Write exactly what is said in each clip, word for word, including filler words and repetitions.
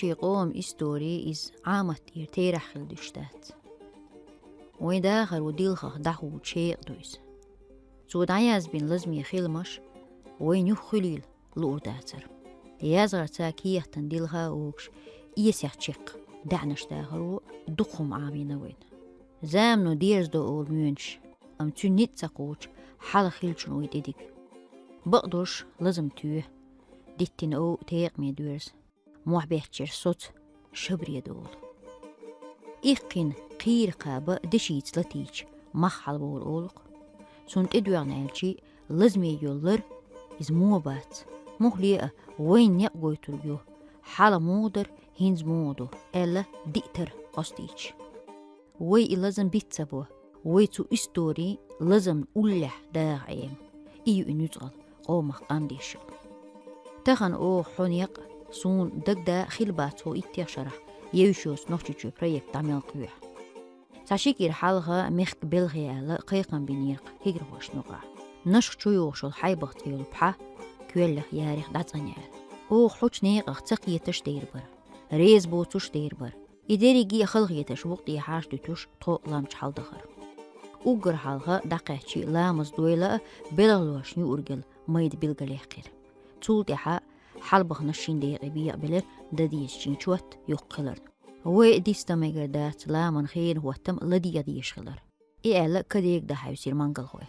Ший къоман истори иза Ӏамат тӀера терахь хила дуьш дац. Вайн дахаро дилхах дӀахьочу шекъа ду иза. Цо дӀаязбина лазаме хиламаш вайна юха хуьлийла луур дацара. ЯзгӀарца кехатан дилха а вогуш, эсех чекх даьӀнаш дахаро дукха хӀума Ӏамийна вайна. Замано дерзадо олу моьнаш, амма цуьнан ницкъ ца кхочу хьалха хиллачун вай тӀедига. Бакъдолуш лазам тоьху, диттина ов текхаме доьрза, мохь беттачеран соцу шабре долу. Иккхина кхийра кхаба дешица латийча, мах хьалабовлу олу-кх. Цунна тӀедоьгӀна аьлчи, лазаме йолу лар иза муха бац, муххале а вайна некъ гойтург ю, хьалха муха дара, хӀинца муха ду, аьлла, диъ тара къостийча. Вай и лазам биц ца бо, вай цу историн лазамна уллехь даха Ӏема. И ю и нуьцкъала къомах къам деш йолу. Тахана оха хьо некъ, суна дагда хила бац хӀо иттех шарахь евзаш йоцу Нохчийчоь проект дӀа мел кхоьхьу. Цхьа ши кӀира хьалха мехкан белхе аьлла кхайкхам бинера-кх кегирхошна юкъахь. Нашха чу йогӀуш йолу Хьайбах цӀе йолу пхьа коьллех ярех дӀацӀанъяьлла. Оха хьучу некъах ца кхеташ а дер бара, реза боцуш а дер бара. И дерриге а халахетарш вукху тӀехьаш дуьтуш тхо ламча хьаладахара. Уггар хьалха дӀакхаьччи ламаз дойла а белхалошна юург яла майда билгалъяьккхира. Цул тӀаьхьа хьалабаханаш шина декъе бекъабелира дан дезачийн чот юххе хиларна. Вай дистам мегар дац ламан хенан хӀоттам ладегӀа дезаш хилар. И аьлла, кадега дӀахьаьвсира мангалхой.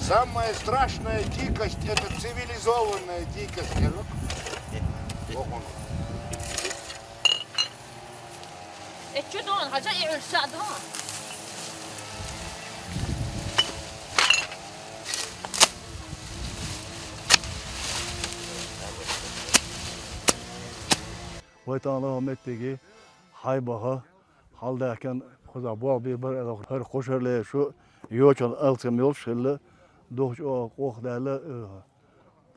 Самая страшная дикость — это цивилизованная дикость. Э, чу дон, хьажа, и Ӏуьллуш а дон. Вай тахана хӀо меттиге Хьайбаха хьалдаьхкина, кхузахь болх бийр бара аьлла, хӀара кхушарлера шу йочун алсам йолуш хилла, духучу оха къохдаьлла, э,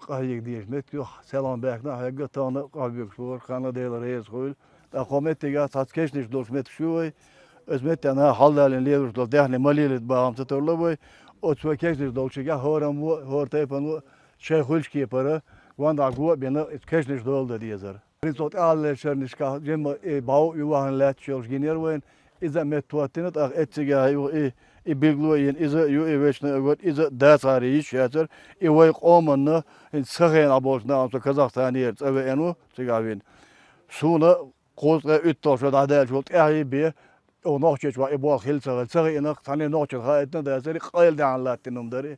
къахьега дезаш меттиг ю, селхана баьхкина а хьегна, тахана а къахьоьгуш вара, ханна Дела реза хуьлда. ТӀаккха хӀо меттигахь цхьацца кешнаш долуш меттигаш ю вай, оцу меттана хьалдалийна лелош долу даьхни ма лелийта бахам ца тарло вай, оцу вай кешнаш долчигахь хӀораммо а, хӀора тайпано а шайн хуьлучу кепара гондахьа го а бина, иза кешнаш дола дан дезара. ХӀинца оха тӀаьхьаллерчу шернашкахь жимма и бӀов а ю вахана лаьтташ йолуш гинера вайна, иза а меттахӀоттийна, тӀаккха эццигахь ю и, и билгало а йина, иза а ю и вешна а год, иза а дацахьара йиш яцара, и вай къоманна, хӀинца сан хенахь болчу нахана, со Казахстанера цӀа веана ву, цигахь вина. Суна кхузткъе уьтталгӀа шо дӀадаьллачул тӀаьхьа бен, оха Нохчийчохь и болх хилла ца хилла, ца хиъна, цхьанне нохчашна хаийтина а дацара, къайладаьхьна латтина хӀума дара и.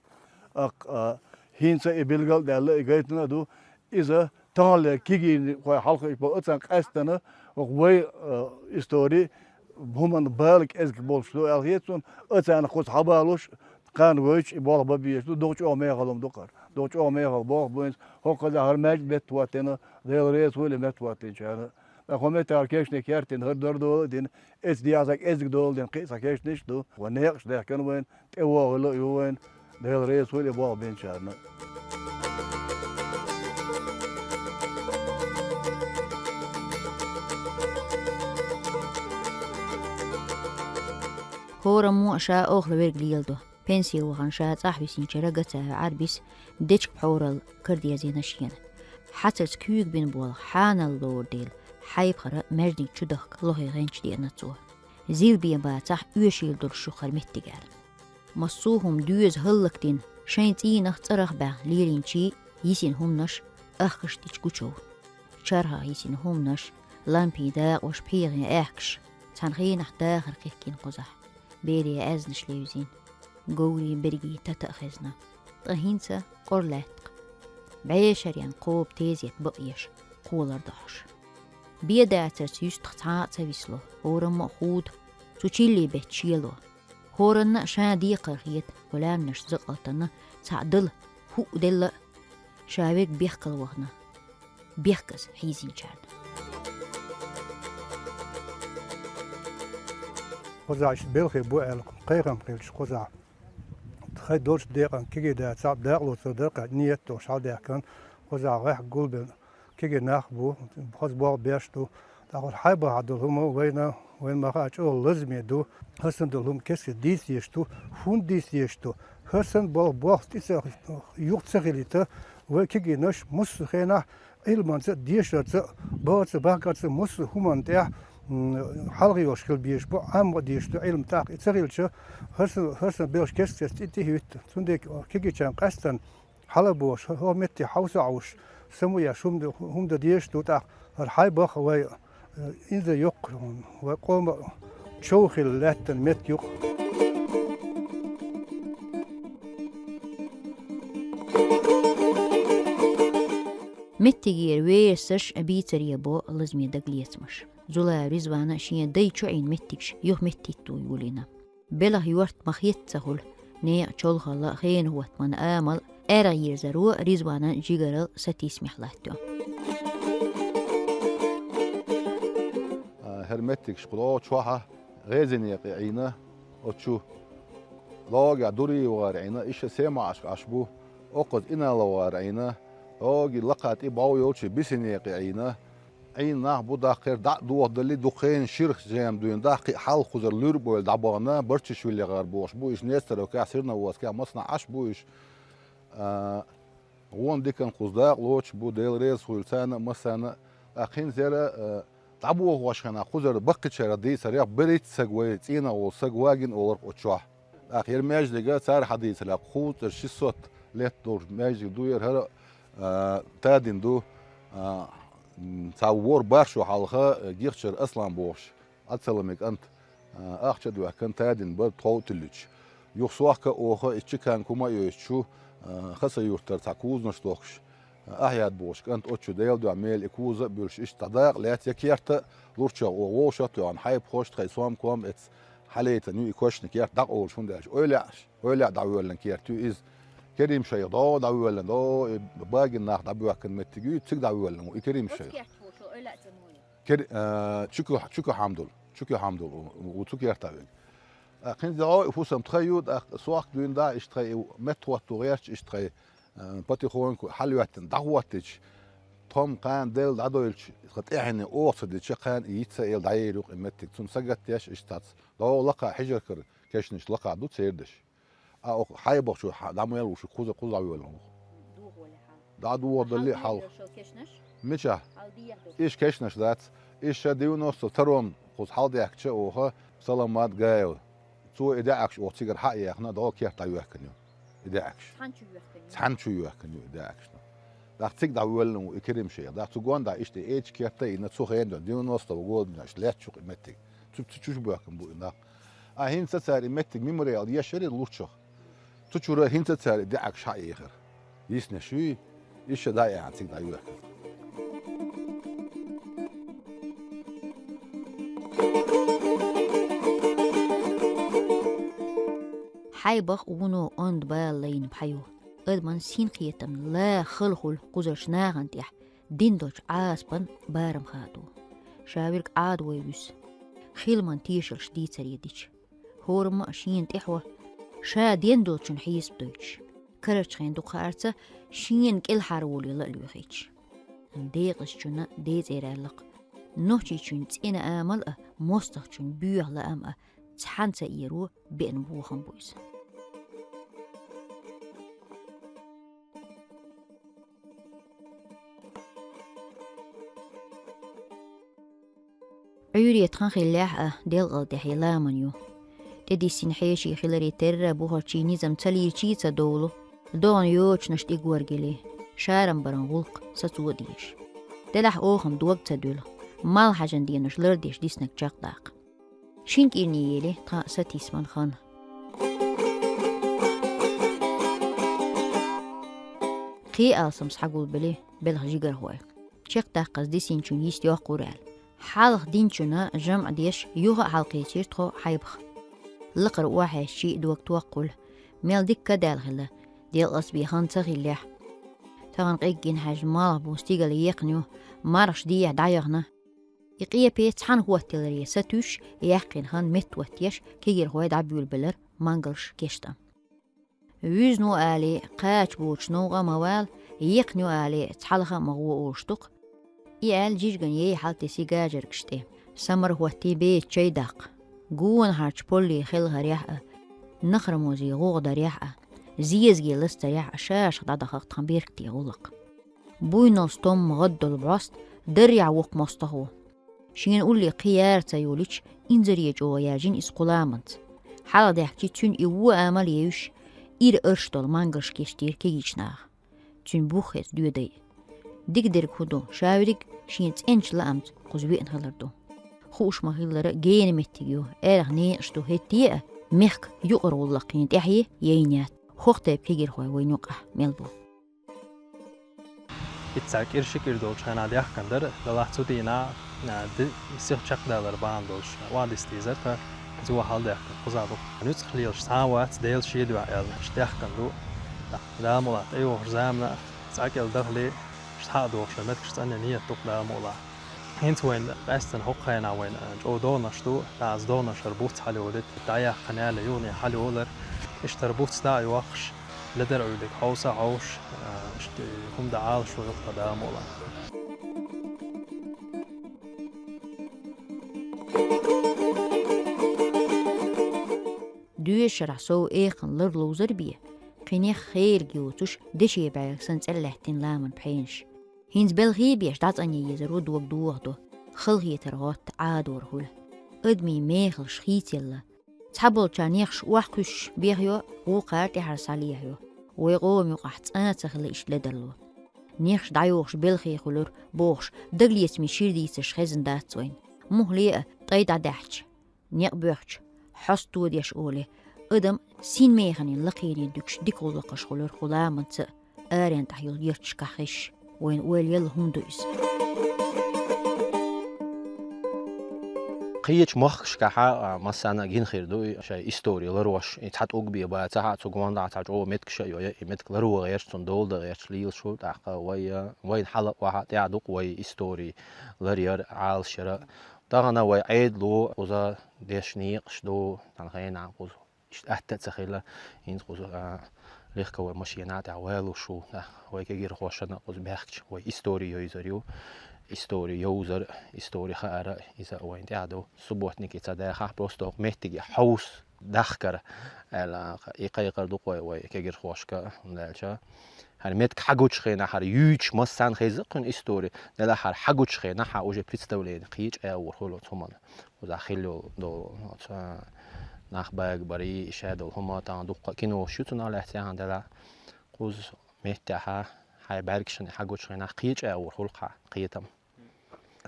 ТӀаккха, а, хӀинца и билгал а даьлла, и гайтина а ду. Иза таханлера кегийрхой хьалха иш бо, оцарна къаьстина, вай, а, истори хӀуманна бала кӀезиг болуш ду аьлла хета суна, оцарна кхуза хьабалуш, кхарна гойтуш и болх бан безаш ду, дукха чӀогӀа мехала хӀума ду-кх хӀара. Дукха чӀогӀа мехала болх бу хӀинца, хӀокхузахь хӀара маьждиг меттахӀоттийна, Дела реза хуьлда и меттахӀоттийначарна. ТӀаккха хӀо меттехь кешнаш кертина, хӀара дара дола а дина, эццигахь цхьа кӀеззиг дола дина, кхин а цхьа кешнаш а ду. Вайн некъаш даьхкина вайна, тӀевогӀийла а ю вайна, Дела реза хуьлда и болх бинчарна. ХӀораммо а ша охла верг леладо. Пенсе вахана ша цӀахь висинчара Гацаев Ӏарбис дечка пхьоралла карадезийна шена. Хьацарца куьйга бина болх хьанал лору дела, Хьайбахара маьждиг чу дахка лохе гӀенташ деана цо. Зил бен бацахь, оьшийла долуш ю хӀара меттиг аьлла. Массо а хӀума доьза хӀаллакдина, шайн цӀийнах, цӀарах баьхна лелийначийн йисина хӀуманаш ахкаш дича гучуйовлу. Чархах йисина хӀуманаш, лампийн дакъош, пхьегӀийн аьхкаш, цхьана хенахь дахар кхехкина кхузахь. Берийн аьзнаш левзийна, говрийн бергийн тата а хезна. Ткъа хӀинца къора лаьтта-кх. БӀешаренна кхоба тезет бакъ еш, кхолар дохьуш. Бен дацарца юьстах цхьа а ца висло, хӀораммо а хӀуду, цу чиллин беттан шело. ХӀоранна а ша декхар хета, хӀо лаьмнаш закъалтана цхьаъ дала, хӀуъ делла а, ша верг бехкала вахана, бехказа хьийзинчарна. Кхузахь иштта белхий бу аьлла, кхайкхам хилча кхузахь. Тхай долчу декъан кегий дацахь, дакъалоцур дара кхаьчна, ниет долуш хьалдаьхкина, кхузахь гӀехь гулбелла кегий нах бу, хаза болх беш ду. ТӀаккха хӀара хьайбахахь долу хӀума вайна, вайна ма хаьа, чӀогӀа лазаме ду. ХӀара санна долу хӀума кест-кеста дийца дезаш ду. ХӀунда дийца дезаш ду? ХӀара санна болу болх тӀе ца, юха ца хилийта, вай кегийнаш массо а хенахь Ӏилманца а, дешарца а, бахарца а, бахкарца а массо а хӀуманна тӀехь, м, хьалха йолуш хила безаш бу, Ӏамма а дезаш ду Ӏилма тӀаккха. И ца хилча, хӀара сан, хӀара сан белхаш кест-кеста тӀе, тӀе хӀуьтту. Цундела кегийчарна къаьстина хьала а бохуш, хӀо-, хӀо-, метте хьовса а Ӏовуш, саму еш хӀума д-, хӀума дан дезаш ду тӀаккха. ХӀара хьайбах вай, э, инза йоккхур, вай къома чов хила лаьттан метта юкъа. Меттигера верасаш бийцаре бо лазаме дагалецамаш. Зулаев Ризвана шен дай чу Ӏийна меттигаш юха меттитту йолийна. Белхан йорта ма-хетта ца хуьлу, некъан чолхалла, хенан хӀоттаман амал, аьргӀа ерзаро Ризванан жигарал сатийсамехь латтайо. А, хӀара меттигаш кху догӀу чохьа гӀезине кхе Ӏийна, оцу чу догӀа дуьре вахара Ӏийна, иштта Семахьашка Ӏаш бу, оккхуза Инала вахара Ӏийна, догӀа лакха тӀе бов йолчу бисине кхе Ӏийна, Ӏийна нах бу даккхера, дӀа а дохадалли, дукха хенан ширх жема дуьйна дахкхи хьалха кхузара луьра бойла дӀабахана, Барчишвили гӀар бохуш бу, иша Нестеровкехь, Серноводскехь, массанхьа Ӏаш бу иша. А, гӀо диканна кхуза дакъалоцуш бу, Дела реза хуьлда царна а, массарна а. ТӀаккха хӀинца яра, а, дӀабохош хенахь кхузара баккхийчарах дийцарех, берхӀитта саг вай цӀенах волу саг вагина олурх оцу чохь. ТӀаккха яра маьждига цара хьадийцарехь, кхузткъа шестьсот лет долуш маьждиг ду яра, хӀара, а, тадина ду, а, м, цхьа ворхӀ-бархӀ шо хьалха, а, Гихчара Аслан бохуш, Ӏадсаламе кӀант, а, ахча а доьхкина, тадина бара тхов а тиллича. Юха сохка а оха, и чеканка хӀума а йойтуш, а, Хаса-Юьртара цхьа кузанаш дохкуш, Ахьяд бохуш кӀант оцу чу Делан дуьхьа мела и куза а буьллуш, иштта цхьа дакъа лаьцна, я керта а лурчах оха вовшах а тоьхна, хьайбахоша тхайн сом-ком эцна, хьалейтина ю и кошна керта дӀакъовлуш, хӀунда аьлча ойла а, ойла а дӀавоьллина керта ю иза. Керим-шайх догӀу дӀавоьллина, догӀу и багина нах дӀабоьхкина меттиг ю, цига дӀавоьллина ву и Керим-шайх. Кер-, а, Чуьку-, Чуьку Хьамдул, Чуьку Хьамдул ву, ву цу кертахь вега. ТӀаккха хӀинца догӀу и хӀусам тхайн ю, тӀаккха сохка дуьйна дӀа иштта тхайн и меттахӀотто гӀерташ, иштта тхайн, а, потихоньку хьалайоьттина дӀахӀоттича, тхо-м кхана Делла дӀадойлча, тхан тӀаьхьенна оха ца дича, кхана и йиц а эла дӀаер ю-кх и меттиг. Цунна сагатдеш иштта цац. ДогӀу лакха хьижаркара кешнаш лакха ду цердаш. А, оха хьайбах чу хьа-, дӀа мел ву шу кхуза, кхуза дӀавоьллина ву. ДӀа дохадалли а хьалха. Мичахь? Иша кешнаш дац. Иша девяносто втором кхуза хьалдаьхкича оха Саламат Гаев. Цо и даьӀахкаш оха цигара хьа а яьхна, догӀу керта дӀайоьхкина ю и даьӀахкаш. Цхьана чу йоьхкина ю и даьӀахкаш. ТӀаккха цига дӀавоьллина ву и Керим-шайх. ТӀаккха цу гонна дӀа иштта и эча керта а йина, цу хенахь девяностого года лаьтташ ю-кх и меттиг. Цу, цу чу боьхкина бу и нах. А хӀинца цара и меттиг мемориал еш яра и лурчах. Цу чуьра хӀинца цара и даьӀахкаш хьаэхира. Йиснаш юй, иша дӀа а яьхна цига дӀайоьхкина. Хьайбах вуно онда бала лайна пхьа ю. Адаман синкхетамна ла хала хуьлу кхузарчу нахана тӀехь, дина долчу Ӏазапан барам хадо. Ша верг Ӏадавой вуьсу, хиламан тешалш дийцаре дича. ХӀораммо а шена тӀехьо, ша ден долчун хьесап дойтуш. Карарчхен дукхаарца шена кӀелхьарволийла а лоьхуьйтуш. Декъазчунна децӀера аьлла-кх. Нохчийчун цӀена амал а, мостагӀчун боьха лаам а цхьаьна ца эро беана бохам бу иза. Ӏуьйре тхан хиллехь а, делкъал тӀехь ламан ю. ТӀедиссина хьеший хиларе терра бухарчий низам ца лийрчий ца довлу. ДогӀан йочанаш тӀе горгали, шарам баран гӀуллакх сацо а дезаш. Делахь охам дог ца дуьлу, мал хьажан денош лардеш диснарг чекхдаккха. Шина кӀирне ели тхан сатийсаман хан. Кхин алсам схьагулбели белхан жигархой. Чекхдаккхаза дисинчун йист йоккхур аьлла. Хьалха динчунна жамӀ деш, юха а хьалакхечира тхо Хьайбах. Лакхара охьаьжчий дог токкхуьлу, мел дика кадаьлла хилла, делкъаца бен хан ца хиллехь. Тахана къеггина хьаьжна малхбух стигала екхна ю, мархаш дехьа дӀаяхна. И къепе цхьана хӀотталаре сатуьйсуш, яьккхина хан меттаоттаеш, кегирхой дӀабуьйлабелар мангалш кештӀа. Вуьзна ву алий, кхача боцуш новкъа а ма вала, екхна ю алий, цхьалха а ма гӀо олуш ду-кх. И аьлла жижиган яй хьалатесна гажаргаш тӀе. Самар хӀоттий беца чай даккха. Гонахьарчу поллин хелхарехь а, нахармозин гӀугӀа дарехь а, зезаге ластарехь а шашах дӀадаха-кх тхан беркате гӀуллакх. Буйнал стомма гӀаддолу бӀост даррехь воккха мостагӀа ву. Шена улле кхин яра ца йолуьйтуш, инзаре чӀогӀа яьржина иза кху ламанца. Хьалха даьхкича, цуьнан и вон амал а евзаш, ира арш долу мангалш кечдира кегийчу наха. Цуьнан бух хеза доьдай. Дика дерг хӀун ду, ша верриг шен цӀеначу лаамца кхуза веана хилар ду. Хууш ма-хиллара, гена меттиг ю, аьрха некъаш ду, хӀетте а мехкан юкъара гӀуллакхийн тӀаьхье яйна яц. ХӀокху тайпа кегирхой вайна юкъахь мел бу. Иццахь кӀира ши кӀира долчу хенахь даьхкина дара, делахь цу дийнахь, а, ди-, сиха чекхдалар бахьана долуш, а, охьадиста дезара тхан, иза вон хьалдаьхкина кхузахь ду. Нуьцкъах лелаш цхьа а вац, Дела шен дуьхьа аьлла, иштта даьхкина ду. Дала мукъалахь, тӀейогӀучу заманахь цкъа кӀел дахале, иштта хьа а дохуш, меттигаш цӀанъян нийят ду-кх, Дала мукъалахь. ХӀинца вайна къаьсттина хӀокху хенахь вайна, а, чӀогӀа догӀанаш ду, тӀаккха иза догӀанаш хӀара буц хьалайолуьйту, дӀаяьккхина аьлла юхане хьалайолар. Иштта хӀара буц дӀа а йоккхуш, ледара Ӏуьйдиг хьовса а хьовсуш, а, иштта хӀума дан Ӏалашо ю-кх тхан, Дала мукъалахь. Доьзачу шарахь сов экханна лар ловзар бен, кхин нехан хериг йоцуш, деши бӀаьрга санна цӀеллаьттина ламан пхьенаш. ХӀинца белхий беш дӀацӀанъян езаро дог дохадо, халахетар гӀотта Ӏадор хуьлу. Адамийн мехалш хийцаелла, цхьаболчарна нехаш охьакхуьссуш бехайо, вукхара тӀаьхьара схьалехайо. Вай къоман юкъахь цкъа а ца хилла иштта ледарло. Нехаш дӀайохуш белхий хуьлура бохуш, дагалецамийн шира дийцарш хезна дац вайна. Муххале а, ткъе дӀадаьхьча, некъ боьхча, хьоста тодеш олий, адам синмеханийн лакхене дуьгуш дика гӀуллакхаш хуьлура кху ламанца а, аренна тӀехь йолу ярташкахь хезаш. Вайна ойла елла хӀума ду иза. Кхечу махкашкахьа, а, массарна а гина хир ду и шайн истори ларош. И цхьа тӀулг бен бацахь а, цу гондахь цхьа чӀогӀа меттигаш а йой, и меттиг ларо гӀерташ, цунна дола дан гӀерташ лелаш ву, тӀаккха вай, а, вайна хьала а охьа а тӀехь ду-кх вай истори ларъяр, Ӏалашъяр. Тахана вай Ӏедало кхуза деш некъаш ду, тхан хенахь кхуза иштта атта а ца хилла, хӀинца кхуза, а, легковой машина тӀехь валуш ву, а, вай кегирхошна кхуза баьхкича, вай истори йовзар ю. Истори йовзар, истори хаар, иза вайна тӀехь ду. Субботники ца дахахь, просто хӀокху меттиге хьовса дахкар, аьлла, и кхайкхар ду-кх вай, вай кегирхошка, хӀунда аьлча хӀара меттиг хьагучу хенахь, хӀара юьйцуш массарна хеза кхуьнан истори, делахь хӀара хьагучу хенахь хьан уже представление кхечу агӀор хуьлу цу хӀуманна. Кхузахь хилла йолу долу, оцу, а, нах багабарий, и шадолу хӀума, тахана дуккха а кинош ю цунах лаьцна яхана делахь, кхуза меттехьа, хьайн бӀаьргашна хьагучу хенахь кхечу агӀор хуьлу-кх хьан кхетам.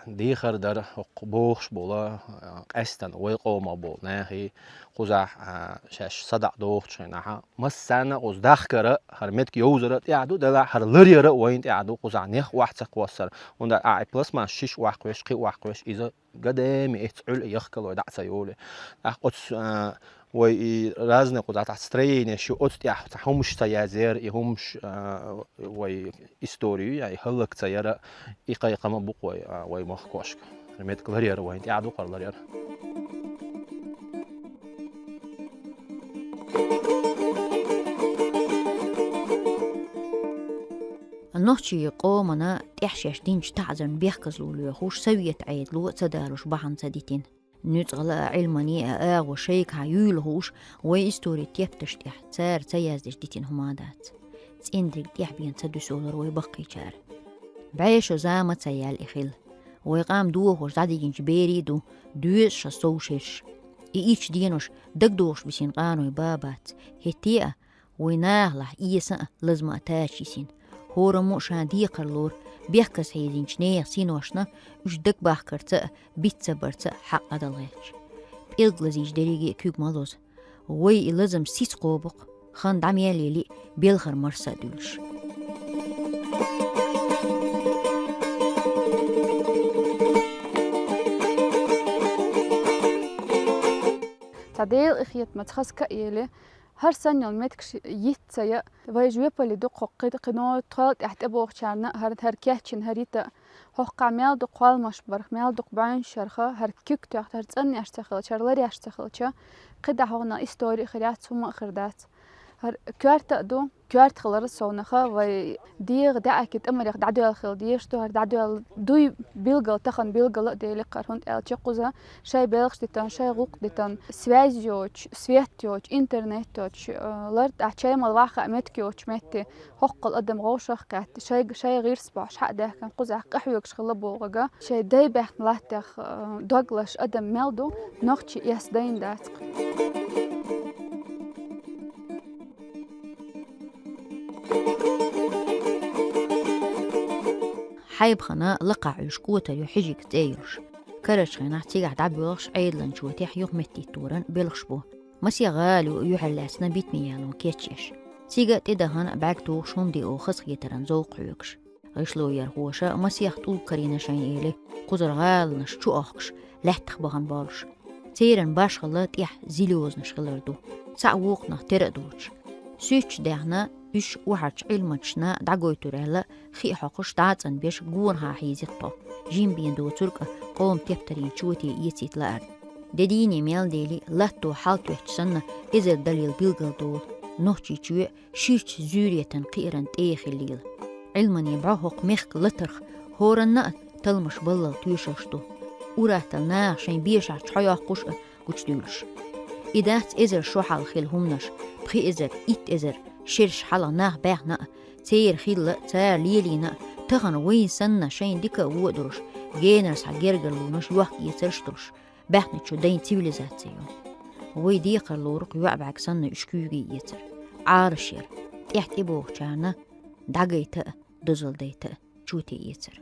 Дехар дара хӀокху бохуш болу, а, къаьсттина вай къомах болу нахе, кхузахь, а, шаьш садаӀа дохучу хенахь, массарна а кхуза дахкара, хӀара меттиг йовзара тӀехь ду, делахь хӀара ларъяра вайна тӀехь ду, кхузахь нех охьа ца кхоссара. ХӀунда аьлча и пластмасс шиша охьакхоьссуш, кхин охьакхоьссуш, иза гадаме эццахь Ӏуьллу, яхкалой дӀа а ца йолу. ТӀаккха оцу, а, вай и разный кхузахь тӀехь строенеш ю, оцу тӀехь цхьа хӀумаш ца язъяра, и хӀумаш, а, вай истори ю, я и хӀаллак ца яра, и кхайкхам а бу-кх вай, а, вай махкошка. Меттиг ларъяра вайна тӀехь ду-кх хӀара ларъяр. Нохчийн къомана тӀехь шаьш динчу таӀзарна бехказло лоьхуш, совет Ӏедало ца далуш бахьана ца дитина. Нуьцкъала а, Ӏилмане а агӀо шайгахьа юйла хууш, вай историн тептарш тӀехь цара ца яздеш дитина хӀума дац. ЦӀена дерг тӀехь бен ца дуьсалора вай баккхийчара. БӀе шо зама ца яьлла и хилла. Вай къам дохош дӀадигинчу берийн а ду доьза шо сов шерш. И ичча денош дагадогӀуш бисина къаной ба бац. ХӀетте а, вай нахалахь эса а, лазам а тача йисина. ХӀораммо а ша декхар лору, бехказа хьийзинчу нехан синошна уьш дагабахкарца а, биц ца барца а хьакъ дӀадала гӀерташ. ПӀелг лазийча дерриге а куьг ма лозу. Вай и лазам сица кхобу-кх, хан дӀа мел йили а, белхар марса а дуьллуш. Цхьа Делан къинхетамца хаза ка а елла, ХӀара санна йола меттигаш йиц ца я, вай жоьпалле ду-кх хӀокху кхи-, кхино тхол тӀехь тӀебогӀучарна хӀара, хӀара кечйина, хӀара йита. ХӀокхахь мел ду кхолламаш барх, мел ду бӀаьннаш шарха, хӀара куьг тоьхна, хӀара цӀанъеш ца хилча, хӀара ларъеш ца хилча, кхидӀа хӀокхунах истори а хир яц, хӀума а хир дац. ХӀара коьрта а ду, коьрта хиларал совнаха вай дегӀан даьӀахкин тӀамарех дӀадоьлла хила дезаш ду, хӀара дӀадоьлла дуй билггал, тахана билггал а дели кхара, хӀунда аьлча кхуза шайн белхаш дитан, шайн гӀуллакх дитан, связь йоцуш, свет йоцуш, интернет йоцуш, э, лар тӀехь чай мала ваха а меттиг йоцуш метте, хӀоккхул адам вовшах а кхетта, шайга шайн гӀирс бохьуш хьа а даьхкина, кхузахь къахьоьгуш хила бохург, шайн дай баьхна латтех, э, дог лаш адам мел ду, нохчий эс дайна дац-кх. Хьайбахана лакхахь Ӏуьйш кӀотар ю Хьижиг цӀе йолуш. Карарчу хенахь цигахь дӀабоьлхуш Ӏедалан чотехь юха меттийтторан белхаш бу. Масех гӀала ю юьхьарлаьцна битаме яло кечъеш. Цига тӀедахана бӀаьрг тухуш хӀума диъо хазахетаран зовкх хьоьгуш. ГӀишлоярхоша масех тӀулг карийна шайна эли, кхузара гӀаланаш чу охкуш, лаьттах бахана болуш. Церан башхалла тӀехь зилёзнаш хилар ду, цхьаъ вукхунах тера а доцуш. Суьрташ даьхна, уьш охьарчу Ӏилманчашна дӀагойтур аьлла, хи а хьокхуш, дӀа а цӀанбеш, гонахьа хьийзира тхо, жима бен доцург а, къоман тептарийн чоте эцийта лаарна. Де дийне мел дели, латто хьал тоьттуш санна, эзар далийла билгал долу, нохчийчоь ширачу зуьйретан кхиаран тӀе хиллийла. Ӏилмане бӀо хӀокху мехкан латарх хӀоранна а талламаш баллал тоьшаллаш ду. Ур-атталла наха шайн бешахь чхьоьхкуш а гучудуьйлуш. И дац эзар шо хьалха хилла хӀуманаш, пхи эзар, итт эзар шераш хьалха нах баьхна а, церан хилла а, цара лелийна а, тахана вайн санна шайна дика а вон а долуш, генара схьа гергарлонаш йохка-эцарш а долуш, баьхначу дайн цивилизаци ю. Вай декхар лору-кх йоӀ бӀаьрг санна уьш куьйга эцар, Ӏалашъяр, тӀехь тӀебогӀучарна дӀагайта а, дозалла дайта а чоте эцар.